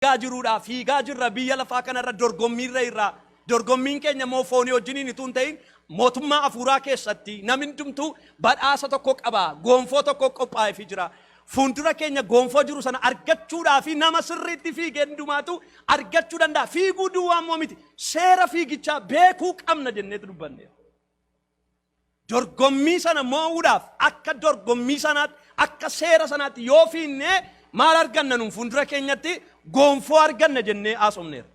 Fiigaa jiruudha. Fiigaa jirra biyya lafaa kanarra dorgommiirra irraa. Dorgommiin keenya immoo foonii wajjiniin utuu hin ta'in mootummaa hafuuraa keessatti namni hundumtuu badhaasa tokko qaba. Goonfoo tokko qophaa'eefii jira. Fuuldura keenya goonfoo jiru sana argachuudhaa fi nama sirriitti fiigee hundumaatu argachuu danda'a. Fiiguu duwwaa immoo miti. Seera fiigichaa beekuu qabna jenneetu dubbanneera. Dorgommii sana moo'uudhaaf akka dorgommii sanaatti akka seera sanaatti yoo fiinnee maal arganna nuun fuuldura keenyatti goonfoo arganna jennee haasofneera.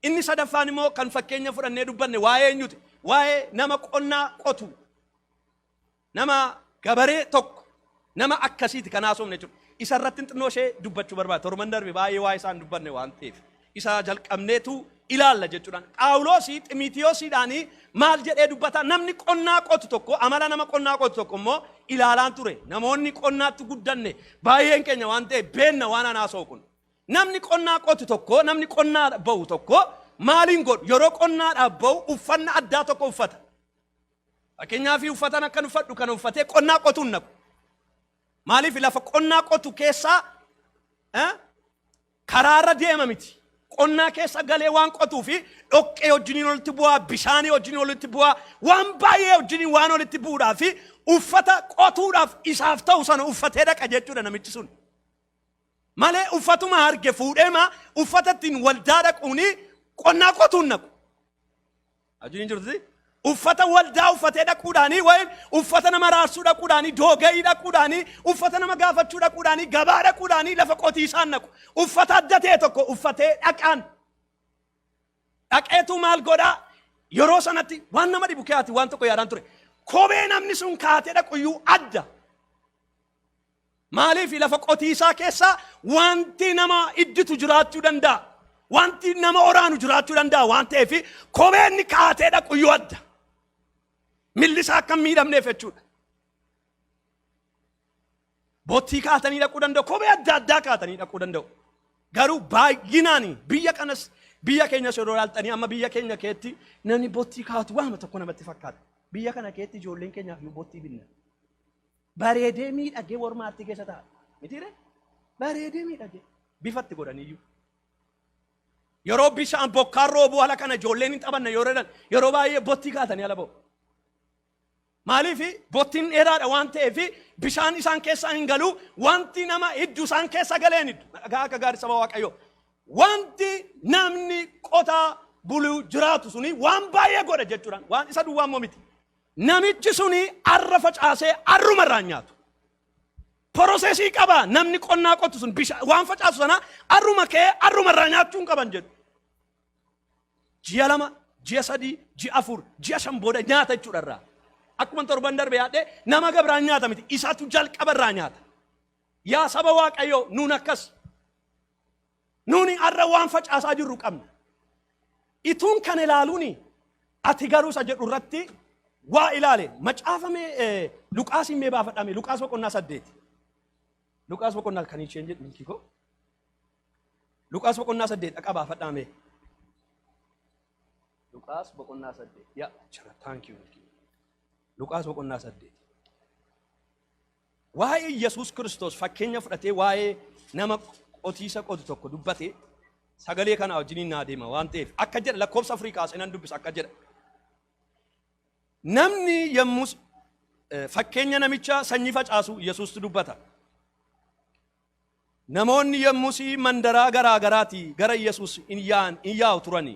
Inni sadaffaan immoo kan fakkeenya fudhannee dubbanne waa'ee eenyuti? Waa'ee nama qonnaa qotu, nama gabaree tokko, nama akkasiiti kan haasofne jechuudha. Isa irratti xinnoo ishee dubbachuu barbaada. Torban darbe baay'ee waa'ee isaan dubbanne waan ta'eef. Isa jalqabneetu ilaalla jechuudhaan. Phaawuloosii Ximiitiyoosiidhaan maal jedhee dubbata? Namni qonnaa qotu tokko, amala nama qonnaa qotu tokko immoo ilaalaan ture. Namoonni qonnaatti guddanne baay'een keenya waan ta'eef beenna waan an haasa'u kun. Namni qonnaa qotu tokko, namni qonnaa ba'u tokko maaliin godhu? Yeroo qonnaadhaaf ba'u uffanna addaa tokko uffata. Fakkeenyaaf uffatan akkan uffadhu kana uffatee qonnaa qotuun naqu. Maaliif lafa qonnaa qotu keessaa karaarra deema miti. Qonnaa keessa galee waan qotuu fi dhoqqee wajjiniin walitti bu'aa, bishaanii wajjiniin walitti bu'aa, waan baay'ee wajjiniin waan walitti bu'uudhaa fi uffata qotuudhaaf isaaf ta'u sana uffatee dhaqa jechuudha namichi sun. Malee uffatuma arge fuudheema uffata ittiin waldaa dhaquuni qonnaa qotuun naqu. Ajuun hin jirtu. Uffata waldaa uffatee dhaquudhaanii wayim uffata nama raarsuu dhaquudhaanii dooga'ii dhaquudhaanii uffata nama gaafachuu dhaquudhaanii gabaa dhaquudhaanii lafa qotiisaan naqu. Uffata adda ta'e tokko uffatee dhaqaan. Dhaqeetu maal godhaa? Yeroo sanatti waan nama dhibu keeyaati waan tokko yaadaan ture. Kophee namni sun kaatee dhaqu iyyuu adda. Maaliif lafa qotiisaa keessa wanti nama idditu jiraachuu danda'a. Wanti nama oraanu jiraachuu danda'a waan ta'eef kophee inni kaatee dhaqu iyyuu adda. Milli isaa akka hin miidhamneef jechuudha. Bottii kaatanii dhaquu danda'u, kophee adda addaa kaatanii dhaquu danda'u. Garuu baay'inaan biyya kanas biyya keenyas yeroo ilaaltanii amma biyya keenya keetti namni bottii kaatu waama tokko namatti fakkaata. Biyya kana keetti ijoolleen keenyaaf iyyuu bottii binna. Bareedee miidhagee wormaartii keessa taa'a. Mitiiree? Bareedee miidhagee. Bifatti godhaniyyuu. Yeroo bishaan bokkaan roobuu ala kana ijoolleen hin taphanne yeroo jedhan yeroo baay'ee bottii kaatanii ala ba'u. Maaliif bottiin dheeraadha waan ta'eef bishaan isaan keessa hin galu wanti nama hiddu isaan keessa galee hin hiddu. Dhagaa akka gaarii saba Waaqayyoo. Wanti namni qotaa buluu jiraatu suni waan baay'ee godha jechuudhaan waan isa duwwaa immoo miti. Namichi suni arra facaasee arruma irraa nyaatu. Porosesii qaba namni qonnaa qotu sun bishaan waan facaasu sana arruma kee arruma irraa nyaachuu hin qaban jedhu. Ji'a 2, ji'a 3, ji'a 4, ji'a 5 booda nyaata jechuudha irraa. Akkuma torban darbe yaadde nama gabiraan nyaata miti isatu jalqaba irraa nyaata. Yaa saba Waaqayyoo nuun akkas. Nuuni har'a waan facaasaa jirru qabna. Ituun kan ilaaluuni ati garuu isa jedhu irratti waa ilaale. Macaafa mee Luqaasiin mee baafadhame Luqaas boqonnaa 8. Luqaas boqonnaa kan isheen jedhu milkii koo. Luqaas boqonnaa 8 dhaqa baafadhaa mee. Luqaas boqonnaa 8. Yaa jira thank you milkii. Luqaas boqonnaa 8. Waa'ee Yesuus Kiristoos fakkeenya fudhatee waa'ee nama qotiisa qotu tokko dubbate sagalee kanaa wajjiniin naa deema waan ta'eef akka jedha lakkoofsa afurii kaasee nan dubbisa akka jedha. Namni yommus fakkeenya namicha sanyii facaasu Yesuustu dubbata. Namoonni yommus mandaraa garaa garaatii gara Yesuus in yaa'an in yaa'u turani.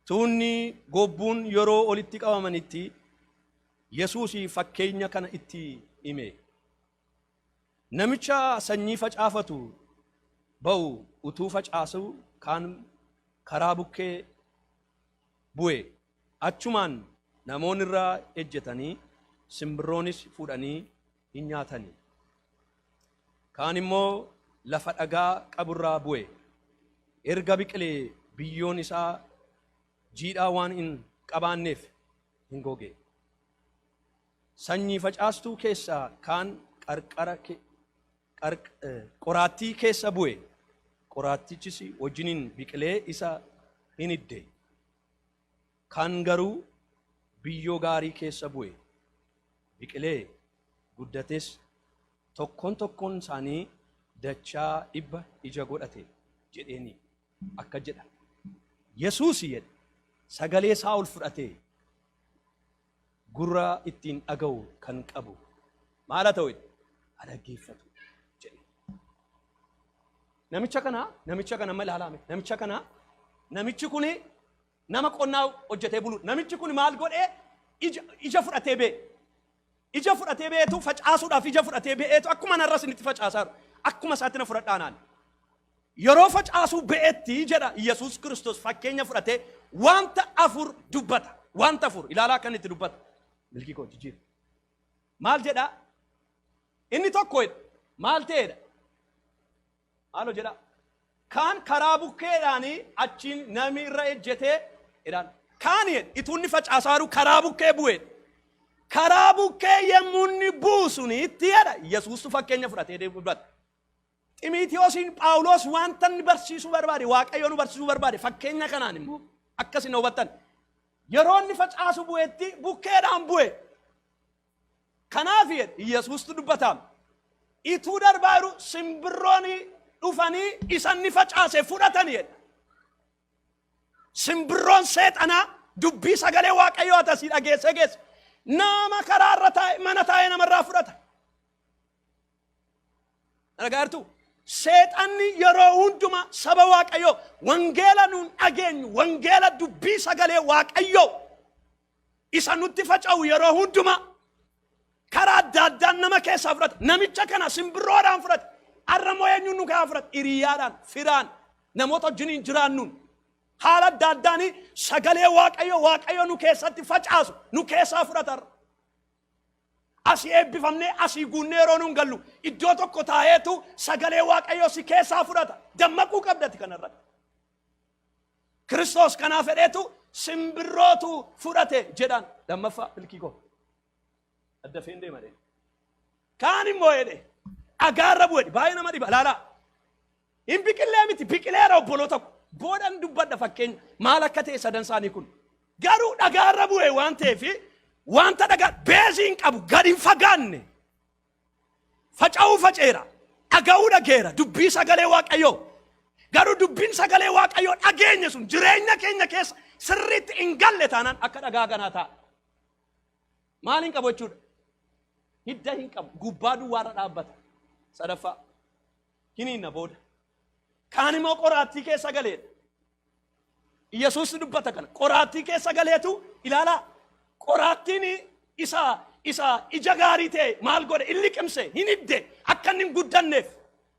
Tuunni gobbuun yeroo olitti qabamanitti Yesuus fakkeenya kana itti hime. Namicha sanyii facaafatu ba'u utuu facaasuu kaan karaa bukkee bu'e. Achumaan namoonni irra ejjetanii simbirroonis fuudhanii hin nyaatani. Kaan immoo lafa dhagaa qaburraa bu'e. Erga biqilee biyyoon isaa jiidhaa waan hin qabaanneef hin goge. Sanyii facaastuu keessaa kaan qarqara qoraattii keessa bu'e. Qoraattichis wajjiniin biqilee isa hin hidde. Kaan garuu biyyoo gaarii keessa bu'e, biqilee, guddates, tokkoon tokkoon isaanii dachaa 100 ija godhate. Jedheeni akka jedha. Yesuus jedhe sagalee isaa ol fudhatee gurra ittiin dhaga'u kan qabu maal haa ta'u jedhe haa dhaggeeffatu jedhe. Namicha kana amma ilaalaame namicha kana, namichi kuni nama qonnaa hojjetee bulu. Namichi kun maal godhee? Ija fudhatee ba'e. Ija fudhatee ba'eetu facaasuudhaaf ija fudhatee ba'eetu akkuma narra isinitti facaasaa jiru. Akkuma isaatti na fudhadhaa naan. Yeroo facaasuu ba'etti jedha Yesuus Kiristoos fakkeenya fudhatee wanta afur dubbata. Wanta afur ilaalaa akka inni itti dubbata. Milkii koo jijjiira. Maal jedha? Inni tokko jedha. Maal ta'edha? Maaloo jedha? Kaan karaa bukkeedhaanii achiin namni irra ejjetee jedhaan. Kaan jedhe ituu inni facaasaa jiru karaa bukkee bu'e. Karaa bukkee yemmuu inni buusunitti jedha Yesuustu fakkeenya fudhatee dubbata. Ximiitiyoosiin Phaawulos wanta inni barsiisuu barbaade, Waaqayyo nu barsiisuu barbaade fakkeenya kanaan immoo akkasin hubattan. Yeroo inni facaasu bu'etti bukkeedhaan bu'e. Kanaaf jedhe Yesuustu dubbataam. Ituu darbaa jiru simbirroon dhufanii isa inni facaase fudhatan jedha. Simbirroon seexanaa dubbii sagalee Waaqayyoo atasii dhageessee geesse. Nama karaarra taa'e, mana taa'ee namarraa fudhata. Dhagaartu seexanni yeroo hundumaa saba Waaqayyoo wangeela nuun dhageenyu, wangeela dubbii sagalee Waaqayyoo isa nutti faca'u yeroo hundumaa karaa adda addaan nama keessaa fudhata. Namicha kana simbirroodhaan fudhate. Har'a immoo eenyuun nu keessaa fudhata? Hiriyaadhaan, firaan, namoota wajjiniin jiraannuun. Haala adda addaan sagalee Waaqayyoo Waaqayyo nu keessatti facaasu nu keessaa fudhata har'a. Asii eebbifamnee asii guunnee yeroo nuun gallu iddoo tokko taa'eetu sagalee Waaqayyoo si keessaa fudhata. Dammaquu qabdati kanarratti. Kiristoos kanaaf fedheetu simbirrootu fudhate jedhaan. Lammaffaa milkii koo. Addafeen deema jedhe. Kaan immoo jedhe dhagaarra bu'e, baay'ee nama dhiba laalaa. Hin biqillee miti, biqileera obboloota ko. Boodan dubbadha fakkeenya maal akka ta'e sadan isaanii kun. Garuu dhagaarra bu'e waan ta'eef wanta dhagaa beezii hin qabu, gad hin fagaanne. Faca'uu faca'eera. Dhaga'uu dhageera. Dubbii sagalee Waaqayyoo. Garuu dubbiin sagalee Waaqayyoo dhageenye sun jireenya keenya keessa sirriitti hin galle taanaan akka dhagaa kanaa ta'a. Maal hin qabu jechuudha? Hidda hin qabu. Gubbaa duwwaarra dhaabbata. Sadaffaa. Hiniinna booda. Kaan immoo qoraattii keessa galeedha. Yesuus dubbata kana. Qoraattii keessa galeetu ilaalaa. Qoraattiin isa ija gaarii ta'e maal godhe? Inni liqimse, hin hidde akka inni hin guddanneef.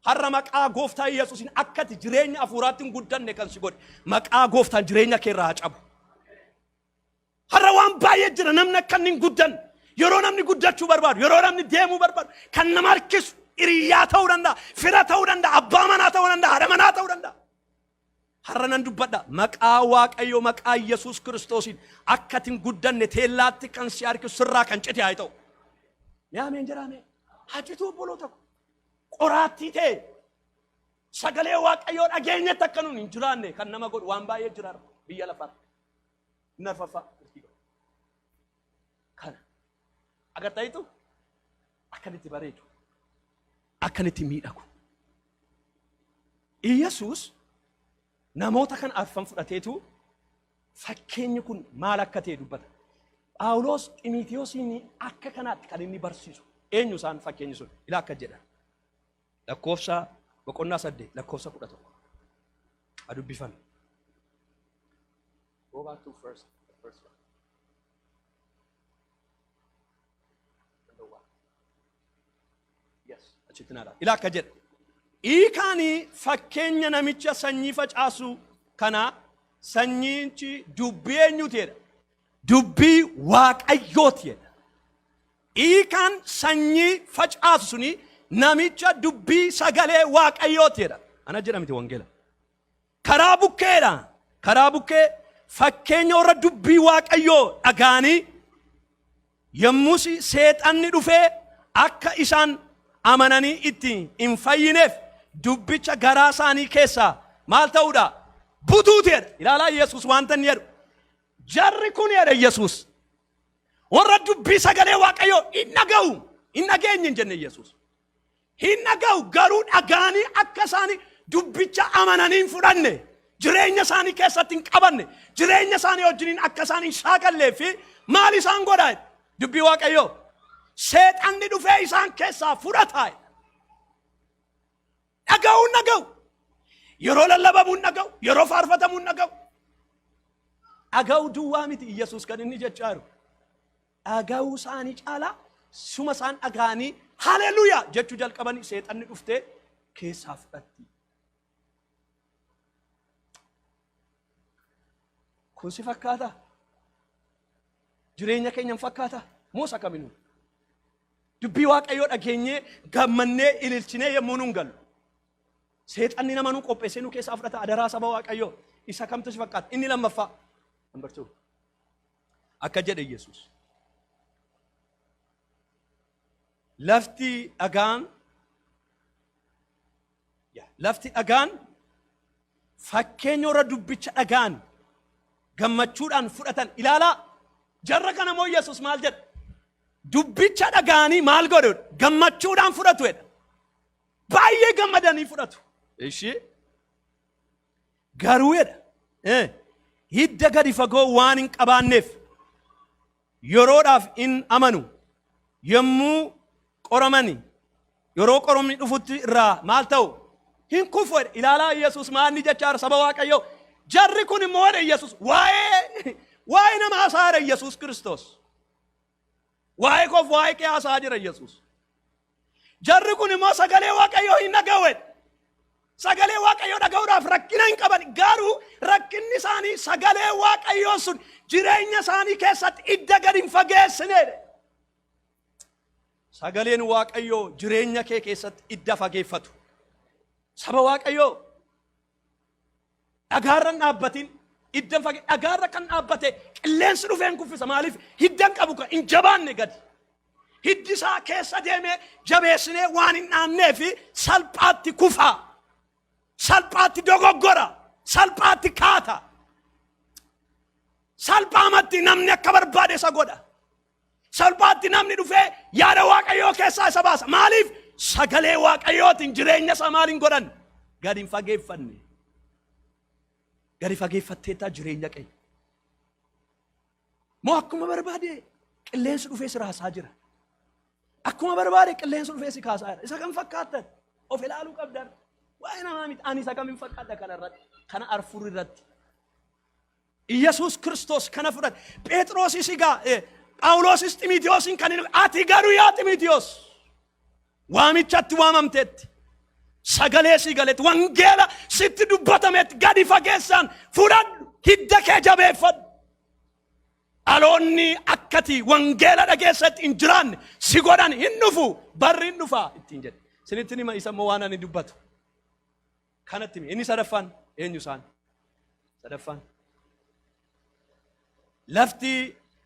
Har'a maqaa gooftaa Yesuusiin akka ati jireenya hafuuraatti hin guddanne kan si godhe maqaa gooftaan jireenya kee irraa haa cabu. Har'a waan baay'ee jira namni akka inni hin guddanne. Yeroo namni guddachuu barbaadu, yeroo namni deemuu barbaadu, kan nama harkisu hiriyaa ta'uu danda'a, fira ta'uu danda'a, abbaa manaa ta'uu danda'a, haadha manaa ta'uu danda'a. Har'a nan dubbadha maqaa Waaqayyoo maqaa Yesuus Kiristoosiin akka ati hin guddanne teellaatti kan si harkisu sirraa kan cite haa ta'u. Mee ameen jedhaa mee. Haa cituu obboloota ko. Qoraattii ta'e sagalee Waaqayyoo dhageenyetti akka nuun hin jiraanne kan nama godhu waan baay'ee jira biyya lafaarra. Inni arfaffaa kana agartaniitu akkanitti bareedu, akkanitti miidhagu. Iyyasuus namoota kan arfan fudhateetu fakkeenyi kun maal akka ta'e dubbata. Phaawulos Ximiitiyoosiin akka kanaatti kan inni barsiisu eenyu isaan fakkeenyi sun ilaa akka jedhan lakkoofsa boqonnaa 8 lakkoofsa 11 haa dubbifan. Go back to first, the first one. Number one. Yes, achitti naadha. Ilaa akka jedha. Hiikaanii fakkeenya namicha sanyii facaasu kana sanyiinchi dubbii eenyuti jedha? Dubbii Waaqayyooti jedha. Hiikaan sanyii facaasu suni namicha dubbii sagalee Waaqayyooti jedha. Ana jedha miti wangeela. Karaa bukkeedha. Karaa bukkee fakkeenya warra dubbii Waaqayyoo dhaga'anii yommus seexanni dhufee akka isaan amananii itti hin fayyineef dubbicha garaa isaanii keessaa maal ta'uudha? Butuuti jedha. Ilaalaa Yesuus wanta inni jedhu. Jarri kun jedha Yesuus. Warra dubbii sagalee Waaqayyoo hin dhaga'u. Hin dhageenye hin jenne Yesuus. Hin dhaga'u, garuu dhaga'anii akka isaanii Dubbicha amananii hin fudhanne, jireenya isaanii keessatti hin qabanne, jireenya isaanii wajjiniin akka isaan hin shaakallee fi maal isaan godha? Dubbii Waaqayyoo. Seexanni dhufee isaan keessaa fudhata. Dhaga'uun dhaga'u. Yeroo lallabamuun dhaga'u. Yeroo faarfatamuun dhaga'u. Dhaga'uu duwwaa miti Iyyasuus kan inni jechaa jiru. Dhaga'uu isaanii caalaa suma isaan dhaga'anii haleluuyaa jechuu jalqabanii seexanni dhuftee keessaa fudhatti. Kun si fakkaataa? Jireenya keenya hin fakkaataa? Moo isa kaminuu? Dubbii Waaqayyoo dhageenyee gammannee ililchinee yommuu nuun gallu. Seexanni nama nu qopheessee nu keessaa fudhata adaraa saba Waaqayyoo. Isa kamtu si fakkaata? Inni lammaffaa. Number two. Akka jedhe Yesuus. Lafti dhagaan lafti dhagaan fakkeenya warra dubbicha dhagaan gammachuudhaan fudhatan ilaalaa. Jarra kana immoo Yesuus maal jedha? Dubbicha dhagaanii maal godhu? Gammachuudhaan fudhatu jedha. Baay'ee gammadanii fudhatu. Ishii garuu jedha hidda gadi fagoo waan hin qabaanneef yeroodhaaf in amanu, yommuu qoramani, yeroo qoromni dhufutti irraa maal ta'u? Hin kufu jedhe. Ilaalaa, Yesuus maal inni jechaa jira, saba Waaqayyoo? Jarri kun immoo jedhe Yesuus, waa'ee nama haasaa jira Yesuus Kiristoos. Waa'ee koof waa'ee kee haasaa jira Yesuus. Jarri kun immoo sagalee Waaqayyoo hin dhaga'u jedhe. Sagalee Waaqayyoo dhaga'uudhaaf rakkina hin qaban. Garuu rakkinni isaanii sagalee Waaqayyoo sun jireenya isaanii keessatti idda gadi hin fageessine jedhe. Sagaleen Waaqayyoo jireenya kee keessatti idda fageeffatu. Saba Waaqayyoo, dhagaarra hin dhaabbatin, idda hin fage. Dhagaarra kan dhaabbate qilleensi dhufee hin kuffisa. Maaliif? Hidda hin qabu, kan hin jabaanne gadi. Hiddi isaa keessa deemee jabeessinee waan hin dhaabnee fi salphaatti kufa. Salphaatti dogoggora. Salphaatti kaata. Salphaamatti namni akka barbaade isa godha. Salphaatti namni dhufee yaada Waaqayyoo keessaa isa baasa. Maaliif? Sagalee Waaqayyootiin jireenya isaa maal hin godhan? Gadi hin fageeffanne. Gadi fageeffatteettaa jireenya kee? Moo akkuma barbaade qilleensi dhufee si raasaa jira? Akkuma barbaade qilleensi dhufee si kaasaa jira. Isa kam fakkaattan? Of ilaaluu qabdan. Waa'ee namaa miti. Ani isa kam hin fakkaadha kana irratti? Kana arfur irratti. Iyyasuus Kiristoos kana fudhate. Phexrosis egaa Phaawulosis Ximitiyoosiin kan inni ati garuu yaa Ximitiyoos waamichatti waamamteetti, sagalee sii galetti, wangeela sitti dubbatametti gadi fageessaan fudhadhu, hidda kee jabeeffadhu. Dhaloonni akkati wangeela dhageessatti hin jiraanne si godhan hin dhufu, barri hin dhufa ittiin jedhe. Sinitti hima, isa immoo waan ani dubbatu. Kanatti himi. Inni sadaffaan eenyu isaan? Sadaffaan. Lafti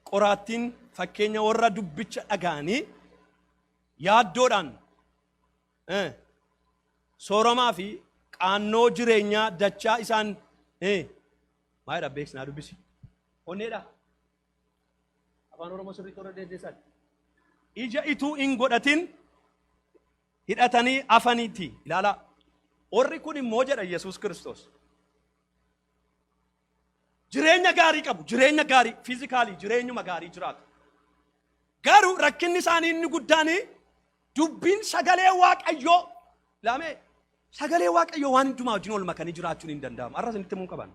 qoraattiin fakkeenya warra dubbicha dhaga'anii yaaddoodhaan sooramaa fi qaannoo jireenyaa dachaa isaan maalidha beeksisnaa dubbisi. Onneedha. Afaan Oromoo sirriitti warra deessan. Ija ituu hin godhatin hidhatanii afaniiti. Ilaalaa. Warri kun immoo jedha Yesuus Kiristoos. Jireenya gaarii qabu. Jireenya gaarii physically jireenyuma gaarii jiraatu. Garuu rakkinni isaanii inni guddaan dubbiin sagalee Waaqayyoo laamee sagalee Waaqayyoo waan hundumaa wajjin wal makanii jiraachuun hin danda'amu. Har'a isinitti himuu qaban.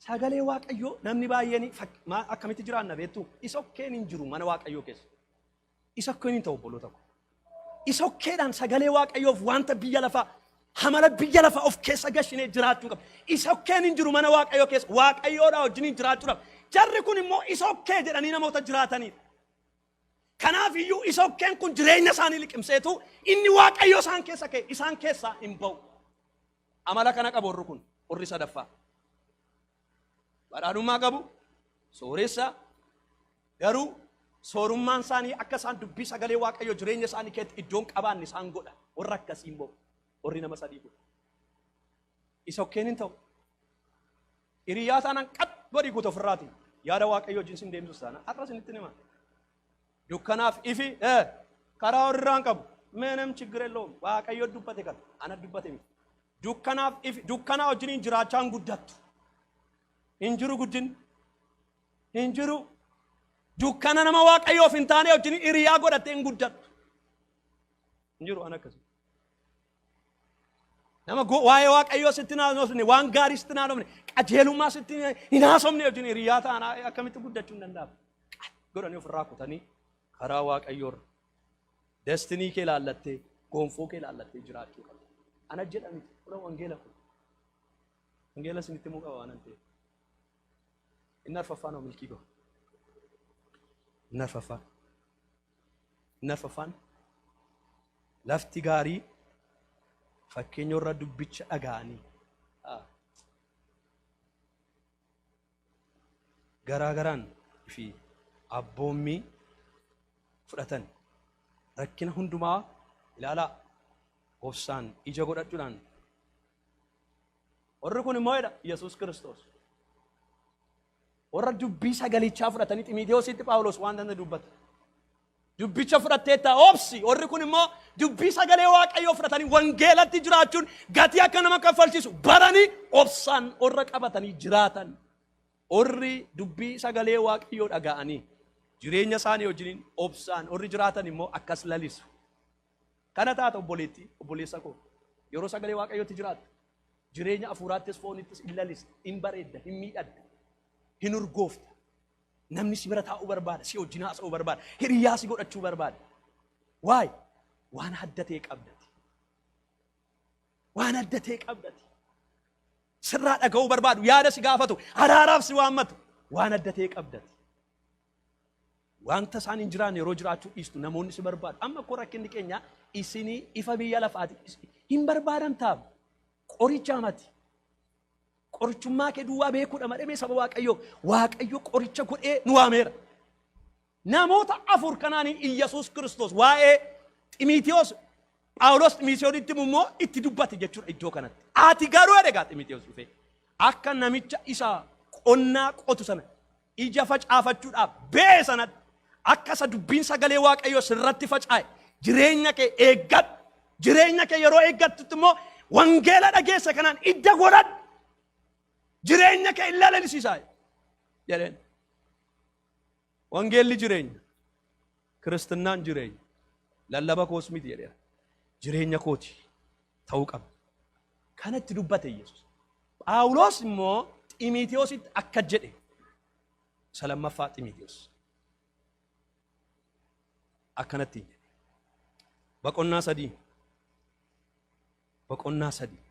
Sagalee Waaqayyoo namni baay'een akkamitti jiraanna beektu? Isa okkeen hin jiru mana Waaqayyoo keessa. Isa okkeen hin ta'u, obboloota koo. Isa okkeedhaan sagalee Waaqayyoof wanta biyya lafaa, hamala biyya lafaa of keessa gashinee jiraachuu qabna. Isa okkeen hin jiru mana Waaqayyoo keessa Waaqayyoodhaa wajjin jiraachuudhaaf. Jarri kun immoo isa okkee jedhanii namoota jiraatanidha. Kanaaf iyyuu isa okkeen kun jireenya isaanii liqimseetu inni Waaqayyo isaan keessa ka'e isaan keessaa hin ba'u. Amala kana qabu warri kun, warri sadaffaa. Badhaadhummaa qabu, sooressa, garuu soorummaan isaanii akka isaan dubbii sagalee Waaqayyo jireenya isaanii keessatti iddoon qabaanne isaan godha. Warra akkasii immoo warri nama sadii kun. Isa okkeen hin ta'u. Hiriyaa taanaan qat godhii guutuu ofirraati. Yaada Waaqayyo wajjin sin deemsus taana. Har'a isinitti hima. Dukkanaaf ifi karaa warrirraan qabu. ምንም ችግር የለውም. Waaqayyo dubbate kana. Ana dubbate miti. Dukkanaaf ifi dukkanaa wajjiniin jiraachaa hin guddattu. Hin jiru guddinni. Hin jiru. Dukkana nama Waaqayyoof hin taane wajjin hiriyaa godhattee hin guddattu. Hin jiru an akkasii. Nama waa'ee Waaqayyoo sitti hin haasofne, waan gaarii sitti hin haasofne, qajeelummaa sitti hin haasofne wajjin hiriyaa ta'an akkamitti guddachuu hin danda'amu. Godhanii ofirraa kutanii karaa Waaqayyoorra destinii kee ilaallattee, gonfoo kee ilaallattee jiraachuu qabda. Ana jedha miti, kuna wangeela kun. Wangeela isinitti himuu qaba waan ta'eef. Inni arfaffaan hoo milkii gahu. Inni arfaffaan. Inni arfaffaan lafti gaarii fakkeenya warra dubbicha dhaga'anii garaa garaan fi abboommii fudhatan rakkina hundumaa ilaalaa obsaan ija godhachuudhaan warri kun immoo jedha Yesuus Kiristoos warra dubbii sagalichaa fudhatanii Ximiitewoositti Phaawulos waan tana dubbata. Dubbicha fudhatteetta obsi. Warri kun immoo dubbii sagalee Waaqayyoo fudhatanii wangeelatti jiraachuun gatii akka nama kaffalchiisu baranii obsaan warra qabatanii jiraatan. Warri dubbii sagalee Waaqayyoo dhaga'anii jireenya isaanii wajjiniin obsaan warri jiraatan immoo akkas lalisu. Kana taata obboleettii, obboleessa koo. Yeroo sagalee Waaqayyootti jiraattu jireenya hafuuraattis foonittis in lalista, in bareedda, hin miidhagda, hin urgoofta. Namni si bira taa'uu barbaada, si wajjin haasa'uu barbaada, hiriyaa si godhachuu barbaada. Waay waan adda ta'e qabdati. Waan adda ta'e qabdati. Sirraa dhaga'uu barbaadu, yaada si gaafatu, araaraaf si waammatu. Waan adda ta'e qabdati. Wanta isaan hin jiraanne yeroo jiraachuu dhiistu namoonni si barbaadu. Amma koo rakkinni keenya isinii ifa biyya lafaati. Hin barbaadamtaaf qoricha mati. Qorichummaa kee duwwaa beekuudha malee mee saba Waaqayyoo. Waaqayyo qoricha godhee nu waameera. Namoota afur kanaan Iyyasuus Kiristoos waa'ee Ximiitiyoos Phaawulos Ximiitiyoositti immoo itti dubbate jechuudha iddoo kanatti. Ati garuu jedhe egaa Ximiitiyoos dhufee akka namicha isa qonnaa qotu sana ija facaafachuudhaaf ba'e sanatti akka isa dubbiin sagalee Waaqayyoo sirratti faca'e jireenya kee eeggadhu. Jireenya kee yeroo eeggattutti immoo wangeela dhageesse kanaan idda godhadhu. Jireenya kee hin lalelisiisaa jedheen. Wangeelli jireenya. Kiristinnaan jireenya. Lallaba koos miti jedheera. Jireenya kooti ta'uu qaba. Kanatti dubbate Yesuus. Phaawulos immoo Ximiitiyoositti akka jedhe isa lammaffaa Ximiitiyoos. Akkanatti jedhe. Boqonnaa sadii. Boqonnaa sadii.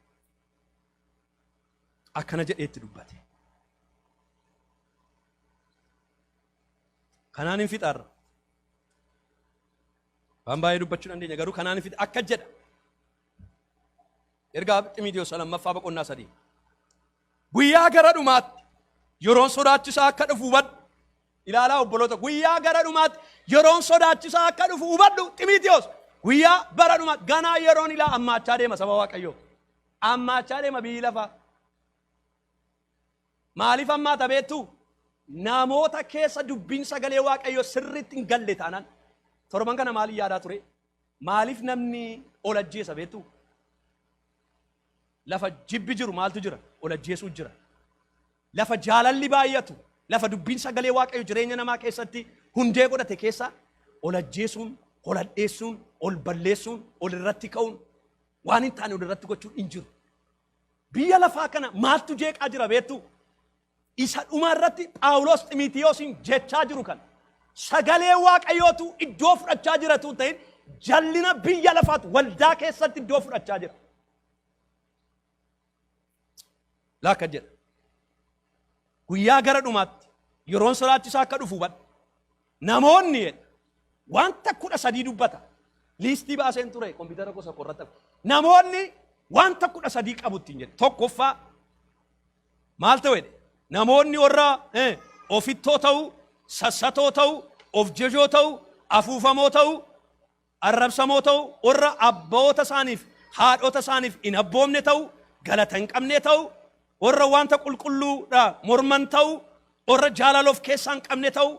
Akkana jedheetti dubbate. Kanaan hin fixaarra. Waan baay'ee dubbachuu dandeenya garuu kanaan hin fixa akka jedha. Ergaa Ximiitiyoos lammaffaa boqonnaa sadii. Guyyaa gara dhumaatti yeroon sodaachisaa akka dhufu hubadhu. Ilaalaa obboloota guyyaa gara dhumaatti yeroon sodaachisaa akka dhufu hubadhu Ximiitiyoos. Guyyaa bara dhumaatti ganaa yeroon ilaa ammaachaa deema saba Waaqayyoo. Ammaachaa deema biyyi lafaa. Maaliif ammaata beektuu? Namoota keessa dubbiin sagalee Waaqayyoo sirriitti hin galle taanaan. Torban kana maaliin yaadaa ture? Maaliif namni ol ajjeesa beektuu? Lafa jibbi jiru maaltu jira? Ol ajjeesuu jira. Lafa jaalalli baay'atu, lafa dubbiin sagalee Waaqayyo jireenya namaa keessatti hundee godhate keessa ol ajjeesuun, ol hadheessuun, ol balleessuun, ol irratti ka'uun waan hin taane ol irratti gochuun hin jiru. Biyya lafaa kana maaltu jeeqaa jira beektuu? Isa dhuma irratti Phaawulos Ximiitiyoosiin jechaa jiru kana. Sagalee Waaqayyootu iddoo fudhachaa jira utuu hin ta'in jallina biyya lafaatu waldaa keessatti iddoo fudhachaa jira. Laakka jedha. Guyyaa gara dhumaatti yeroon sodaachisaa akka dhufu hubadhu. Namoonni jedha wanta 13 dubbata. Liistii baaseen ture kompiitara gosa korratti. Namoonni wanta 13 qabu ittiin jedhe. Tokkoffaa maal ta'u jedhe? Namoonni warra ofittoo ta'u, sassatoo ta'u, of jajoo ta'u, afuufamoo ta'u, arrabsamoo ta'u, warra abboota isaaniif haadhota isaaniif hin abboomne ta'u, galata hin qabne ta'u, warra wanta qulqulluudha morman ta'u, warra jaalala of keessaa hin qabne ta'u,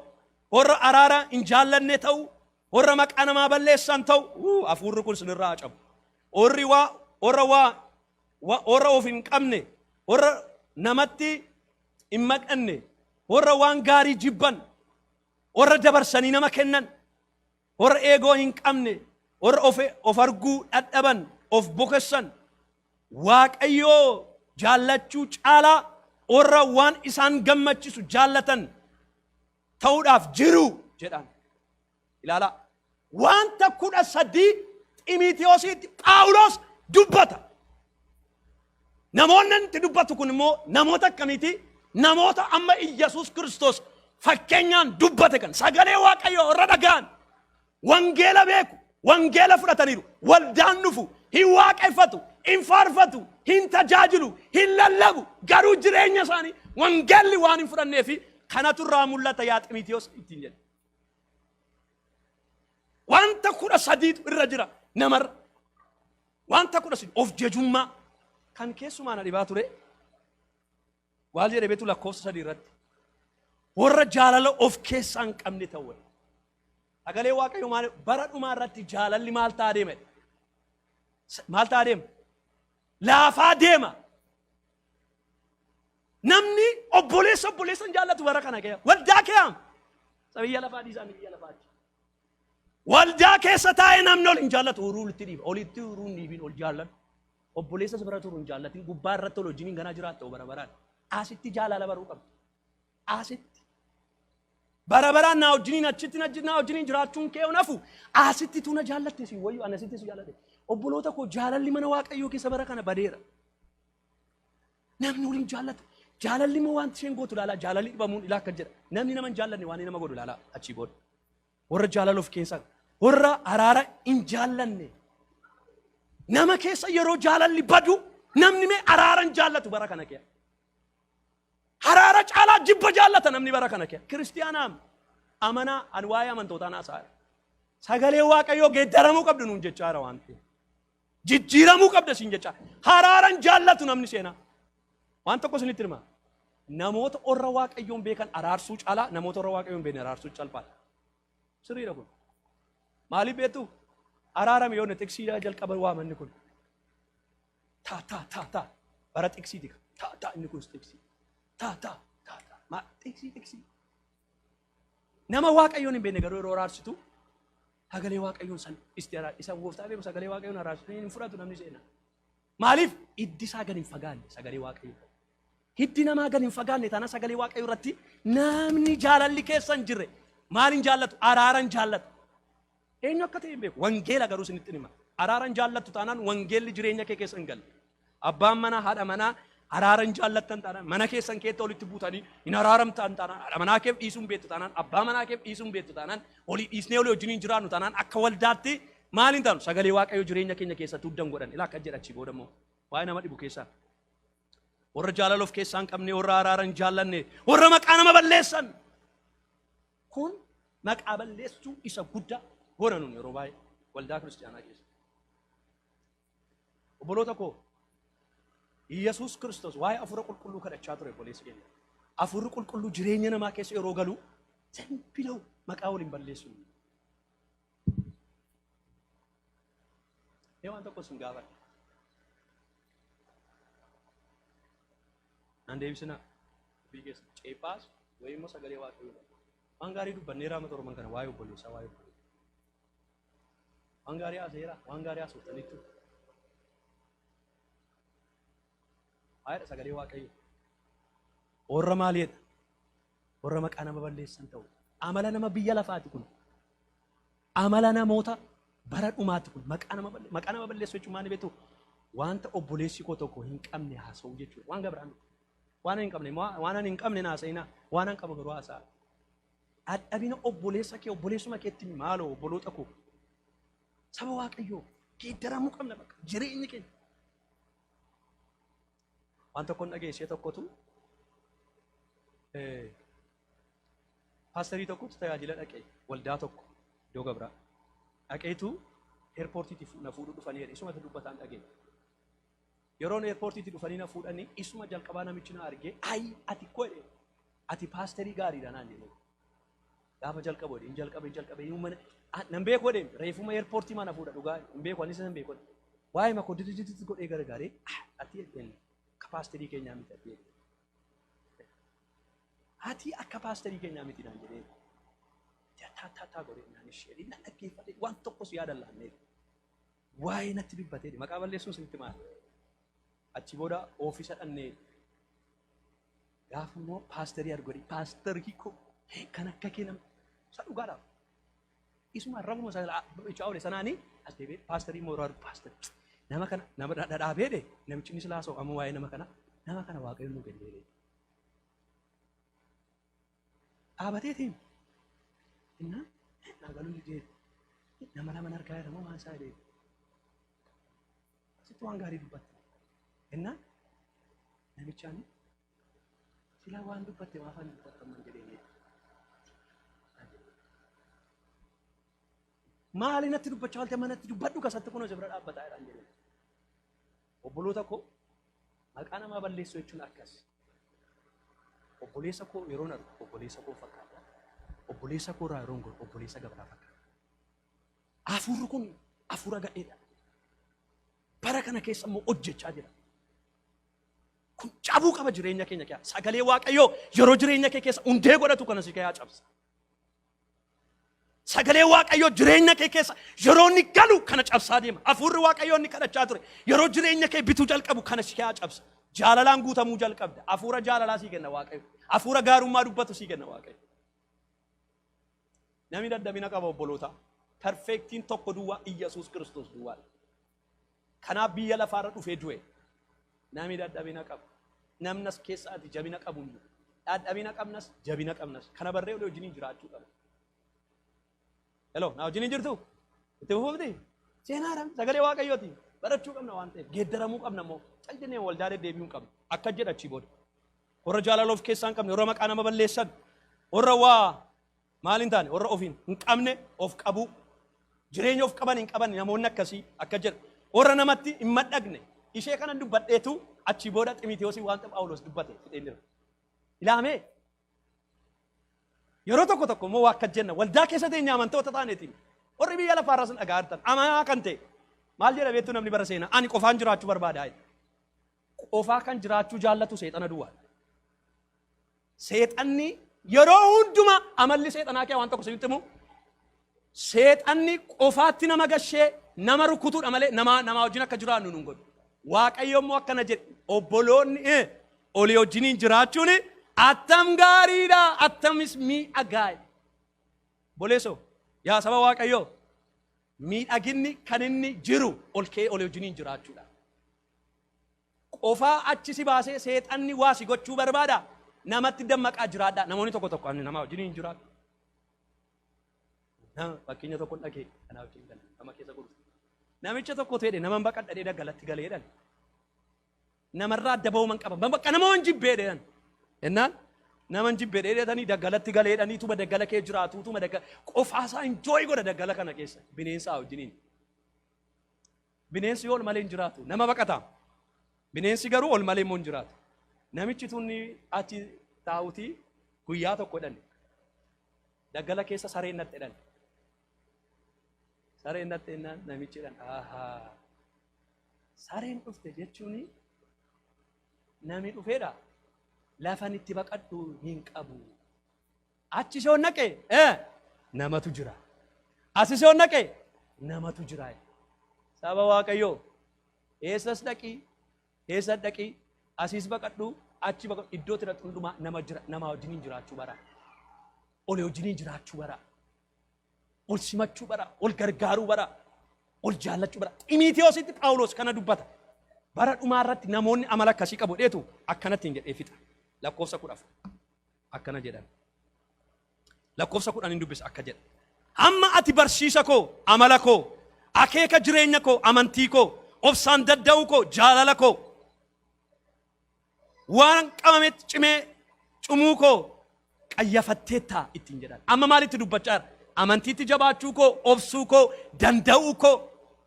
warra araara hin jaallanne ta'u, warra maqaa namaa balleessan ta'u, hafuurri kun sinirraa haa cabu. Warri waa warra waa Warra of hin qabne, warra namatti hin maqanne, warra waan gaarii jibban, warra dabarsanii nama kennan, warra eegoo hin qabne, warra of arguu dhadhaban, of bokessan, Waaqayyoo jaallachuu caalaa warra waan isaan gammachiisu jaallatan ta'uudhaaf jiru jedhaan. Ilaalaa. Wanta 13 Ximitiyoositti Phaawulos dubbata. Namoonni itti dubbatu kun immoo namoota akkamiiti? Namoota amma Iyyasuus Kiristoos fakkeenyaan dubbate kan sagalee Waaqayyoo irra dhaga'an, wangeela beeku, wangeela fudhataniiru, waldaan dhufu, hin waaqeffatu, hin faarfatu, hin tajaajilu, hin lallabu, garuu jireenya isaanii wangeelli waan hin fudhannee fi kanatu irraa mul'ata yaa Ximitiyoos ittiin jedhe. Wanta 13tu irra jira namarra. Wanta 13 of jejummaa kan keessumaa na dhibaa ture. Waal jedhe beetu lakkoofsa 3 irratti. Warra jaalala of keessaa hin qabne ta'u. Sagalee Waaqayyoo maal bara dhumaa irratti jaalalli maal ta'aa deema? Maal ta'aa deema? Laafaa deema. Namni obboleessa obboleessa hin jaallatu bara kana keessa. Waldaa keessa. Isa biyya lafaa dhiisaa biyya lafaati. Waldaa keessa taa'ee namni ol hin jaallatu uruu olitti dhiiba. Olitti uruu hin dhiibin ol jaalladhu. Obboleessa si bira turu hin jaallatin gubbaa irratti ol wajjiniin ganaa jiraatta bara baraan. Asitti jaalala baruu qabda. Asitti. Bara baraan naa wajjiniin achitti naa wajjiniin jiraachuun kee nafu asitti tu na jaallatte si wayyu ana asitti si jaalladhe. Obboloota koo, jaalalli mana Waaqayyoo keessa bara kana badeera. Namni waliin jaallatu. Jaalalli immoo wanti isheen gootu ilaalaa. Jaalalli dhibamuun ilaa akka jedha. Namni nama hin jaallanne waan nama godhu ilaalaa achii booda. Warra jaalala of keessaa, warra araara hin jaallanne. Nama keessa yeroo jaalalli badu namni mee araara hin jaallatu bara kana keessa. Araara caalaa jibba jaallata namni bara kana keessa. Kiristiyaanaam amanaa ani waa'ee amantootaa naasaa. Sagalee Waaqayyoo geeddaramuu qabdu nuun jechaa jira waan ta'eef. Jijjiiramuu qabda siin jecha. Haraaran jaallatu namni seenaa. Waan tokko isinitti hima. Namoota orra Waaqayyoon beekan araarsuu caalaa namoota orra Waaqayyoon beekne araarsuu salphaadha. Sirriidha kun. Maaliif beektu? Araarame yoo xiqsiidhaa jalqaba waamanni kun. Ta ta ta ta bara xiqsiiti. Ta ta inni kunis xiqsii. Ta ta ta ta ma xiqsii xiqsii. Nama Waaqayyoon hin beekne garuu yeroo araarsitu sagalee Waaqayyoon san isti araar isa gooftaa beeku sagalee Waaqayyoon araarsitu hin fudhatu namni seenaa. Maaliif hiddi isaa gad hin fagaanne sagalee Waaqayyoo. Hiddi namaa gad hin fagaanne taanaan sagalee Waaqayyoo irratti namni jaalalli keessa hin jirre maal hin jaallatu? Araara hin jaallatu. Eenyu akka ta'e hin beeku. Wangeela garuu isinitti hima. Araara hin jaallattu taanaan wangeelli jireenya kee keessa hin galle. Abbaan manaa haadha manaa araara hin jaallattan taanaan, mana keessan keessa walitti buutanii hin araaramtan taanaan, haadha manaa keef dhiisuu hin beektu taanaan, abbaa manaa keef dhiisuu hin beektu taanaan, olii dhiisnee olii wajjin hin jiraannu taanaan, akka waldaatti maal hin taanu? Sagalee Waaqayyoo jireenya keenya keessatti huddan godhan. Ilaa akka jedha achii booda immoo waa'ee nama dhibu keessaa. Warra jaalala of keessaa hin qabne, warra araara hin jaallanne, warra maqaa nama balleessan. Kun maqaa balleessuu isa guddaa goona nun yeroo baay'ee waldaa kiristiyaanaa keessa. Obboloota koo, Iyyasuus Kiristoos waa'ee hafuura qulqulluu kadhachaa ture obboleessi keenya. Hafuurri qulqulluu jireenya namaa keessa yeroo galu simbilau maqaa waliin balleessu. Mee waan tokko isin gaafadha. Naan deebisinaa. Dubbii keessa ceephaas wayii immoo sagalee Waaqayyoo. Waan gaarii dubbannee raama torban kana waa'ee obboleessaa waa'ee obboleessaa. Waan gaarii haasayeera, waan gaarii haasoftaniittu. Waa'eedha sagalee Waaqayyoo. Warra maaliidha? Warra maqaa nama balleessan ta'u. Amala nama biyya lafaati kun. Amala namoota bara dhumaati kun. Maqaa nama balleessu jechuun maal beektu? Wanta obboleessi koo tokko hin qabne haasa'u jechuudha. Waan gabraa miti. Waan hin qabne waan hin qabne haasa'ina. Waan hin qabu garuu haasa'a. Dadhabina obboleessa kee obboleessuma keetti himi maaloo obboloota koo. Saba Waaqayyoo geeddaramuu qabna bakka jireenyi keenya. Waan tokkoon dhageessee tokkotu paasterii tokkotu tajaajila dhaqee waldaa tokko iddoo gabraa dhaqeetu eerpoortiitti na fuudhuu dhufanii jedhe isumatu dubbataan dhagee. Yeroon eerpoortiitti dhufanii na fuudhanii isuma jalqabaa namichi na argee ayi ati koo jedhe ati paasterii gaariidha naan jedhe. Gaafa jalqabu jedhe hin jalqabe hin jalqabe hin mana nan beeku jedhe reefuma eerpoortii mana fuudha dhugaa hin beeku anis hin beeku. Waa'ee makoo didididid godhee gargaaree ati jedheen akka paasterii keenyaa miti ati jedheen. Ati akka paasterii keenyaa miti naan jedhee. Taa taa taa godhee naan ishee na dhaggeeffate waan tokkos yaada laannee. Waa'ee natti dubbatee maqaa balleessuun sinitti maal? Achi booda oofisa dhannee gaafa immoo paasterii arganii paasterii koo kan akka kee nama isa dhugaadhaaf. Isuma arrabuma isaa oole sanaanii as deebi'ee paasterii immoo yeroo argu paasterii nama kana nama dhadhaabee dhe namichi inni silaa haasa'u amma waa'ee nama kana Waaqayyo nu kennee. Dhaabateetiin innaan naa galuu didee nama lama argaa jira moo waan isaa jedhee asitti waan gaarii dubbatte innaan namichaan silaa waan dubbatte maafaan dubbattaman jedhee. Maali natti dubbachaa oolte? Manatti dubbadhu kasatti kunoo si bira dhaabbataa jedhaan jedhee. Obboloota koo, maqaa namaa balleessuu jechuun akkas. Obboleessa koo yeroon argu obboleessa koo fakkaata. Obboleessa koo irraa yeroon godhu obboleessa gabraa fakkaata. Hafuurri kun hafuura gadheedha. Bara kana keessa immoo hojjechaa jira. Kun cabuu qaba jireenya keenya keessa. Sagalee Waaqayyoo yeroo jireenya kee keessa hundee godhatu kana si keessaa cabsa. Sagalee Waaqayyoo jireenya kee keessa yeroo inni galu kana cabsaa deema. Hafuurri Waaqayyoo inni kadhachaa ture yeroo jireenya kee bituu jalqabu kana si keessaa cabsa. Jaalalaan guutamuu jalqabda. Hafuura jaalalaa sii kenna Waaqayyo. Hafuura gaarummaa dubbatu sii kenna Waaqayyo. Namni dadhabina qaba obboloota. Perfectiin tokko duwwaa Iyyasuus Kiristoos duwwaadha. Kanaaf biyya lafaarra dhufee du'e. Namni dadhabina qaba. Namni as keessa ati jabina qabu hin jiru. Dadhabina qabnas, jabina qabnas. Kana barree olii wajjiniin jiraachuu qaba. Hello, na wajjiniin jirtu? Itti fufuufti? Seenaadha. Sagalee Waaqayyooti. Barachuu qabna waan ta'eef. Geeddaramuu qabna immoo. Cal jennee waldaa deddeebi'uu hin qabnu. Akka jedha achii booda. Warra jaalala of keessaa hin qabne, warra maqaa nama balleessan, warra waa maal hin taane, warra ofiin hin qabne of qabuu, jireenya of qaban hin qaban namoonni akkasii akka jedha. Warra namatti hin madhaqne. Ishee kana dubbadheetu achii booda Ximitewoosii wanta Phaawulos dubbate fidheen jira. Ilaamee yeroo tokko tokko immoo waa akka jenna waldaa keessa teenya amantoota taaneetiin warri biyya lafaarras dhagaa jirtan amanaa kan ta'e maal jedha beektu? Namni bara seenaa ani qofaan jiraachuu barbaada jedha. Qofaa kan jiraachuu jaallatu seexana duwwaadha. Seexanni yeroo hundumaa amalli seexanaa kee waan tokko isinitti himu, seexanni qofaatti nama gashee nama rukutuudha malee nama namaa wajjin akka jiraannu nun godhu. Waaqayyo immoo akkana jedhe: obboloonni olii wajjiniin jiraachuun attam gaariidha, attamis miidhagaa. Boleessoo, yaa saba Waaqayyoo, miidhaginni kan inni jiru ol kee olii wajjiniin jiraachuudha. Qofaa achi si baasee seexanni waa si gochuu barbaada. Namatti dammaqaa jiraadha. Namoonni tokko tokko ani nama wajjiniin jiraadhu. Nama fakkeenya tokko dhagee kanaa wajjin gala nama keessa godhu. Namicha tokko ta'e nama baqadhadhee daggalatti galee jedhan. Namarraa adda ba'uu man qaba. Bakka nama waan jibbee jedhan. Jennaan nama jibbee jedhanii daggalatti galee jedhanii tuma daggala kee jiraatu tuma daggala qofaasaa enjoy godha daggala kana keessa bineensaa wajjiniin. Bineensi ol malee hin jiraatu. Nama baqata. Bineensi garuu ol malee immoo hin jiraatu. Namichi tunni achi taa'utii guyyaa tokko jedhan. Daggala keessa sareen natti jedhan. Sareen natti jennaan namichi jedhan, ahaa. Sareen dhufte jechuun nami dhufeedha. Lafan itti baqadhu hin qabu. Achi ishee naqe namatu jira. As ishee naqe namatu jira. Saba Waaqayyoo, eessas dhaqii, eessa dhaqii, asiis baqadhu, achi baqadhu, iddoo itti dhaqxu hundumaa nama jira, nama wajjiniin jiraachuu bara. Ol wajjiniin jiraachuu bara. Ol simachuu bara, ol gargaaruu bara, ol jaallachuu bara. Ximiitiyoositti Phaawulos kana dubbata. Bara dhumaa irratti namoonni amala akkasii qabu dheetu akkanatti hin jedhee fixa. Lakkoofsa 14 akkana jedhan. Lakkoofsa 10 hin dubbisa, akka jedha. Hamma ati barsiisa koo, amala koo, akeeka jireenya koo, amantii koo, obsaan dadda'uu koo, jaalala koo, waan qabametti cimee cumuu koo qayyafatteettaa ittiin jedhan. Amma maalitti dubbachaa jira? Amantiitti jabaachuu koo, obsuu koo, danda'uu koo,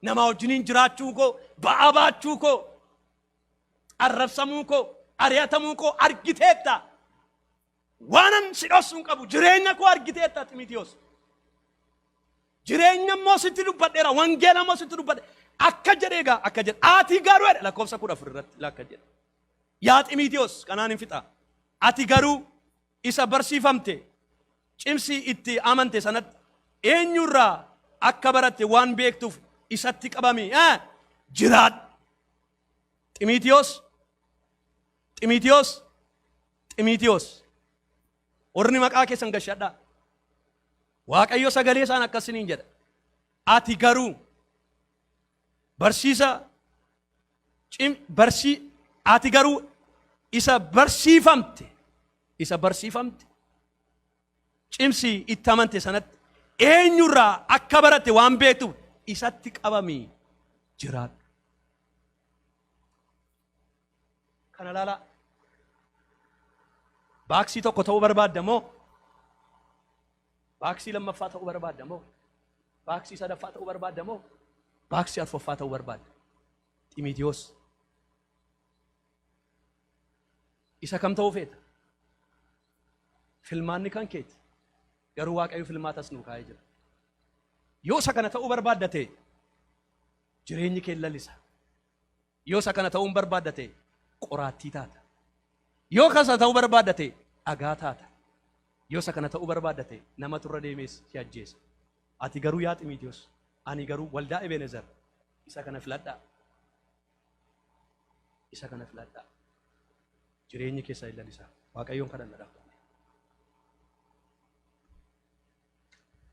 nama wajjiniin jiraachuu koo, ba'aa baachuu koo, arrabsamuu koo, ari'atamuu koo argiteetta. Waanan si dhossu hin qabu. Jireenya koo argiteetta, Ximitiyoos. Jireenya immoo sitti dubbadheera. Wangeela immoo sitti dubbadhe. Akka jedhee egaa akka jedhe ati garuu jedha lakkoofsa 14 irratti akka jedhe. Yaa Ximiitiyoos kanaan hin fixa. Ati garuu isa barsiifamte cimsii itti amante sanatti eenyurraa akka baratte waan beektuuf isatti qabami jiraadhu. Ximiitiyoos Ximiitiyoos Ximiitiyoos warri maqaa keessan gashadhaa. Waaqayyo sagalee isaan akkasiniin jedha. Ati garuu barsiisa cim barsii ati garuu isa barsiifamte isa barsiifamte cimsii itti amante sanatti eenyurraa akka baratte waan beektuuf isatti qabamii jiraadhu. Kana laalaa. Baaksii tokko ta'uu barbaadda moo? Baaksii lammaffaa ta'uu barbaadda moo? Baaksii sadaffaa ta'uu barbaadda moo? Baaksii arfaffaa ta'uu barbaadda? Ximiitiyoos. Isa kam ta'uu feeta? Filmaanni kan keeti. Garuu Waaqayyo filmaatas nuu kaa'ee jira. Yoo isa kana ta'uu barbaadda ta'e jireenyi kee lalisa. Yoo isa kana ta'uu hin barbaadda ta'e qoraattii taata. Yoo kana ta'uu barbaadda ta'e dhagaa taata. Yoo isa kana ta'uu barbaadda ta'e namatu irra deemees si ajjeesa. Ati garuu yaa Ximiitiyoos, ani garuu waldaa Ebenezer isa kana filadhaa. Isa kana filadhaa. Jireenyi keessa hin lalisa. Waaqayyoon kadhanna dhaqa.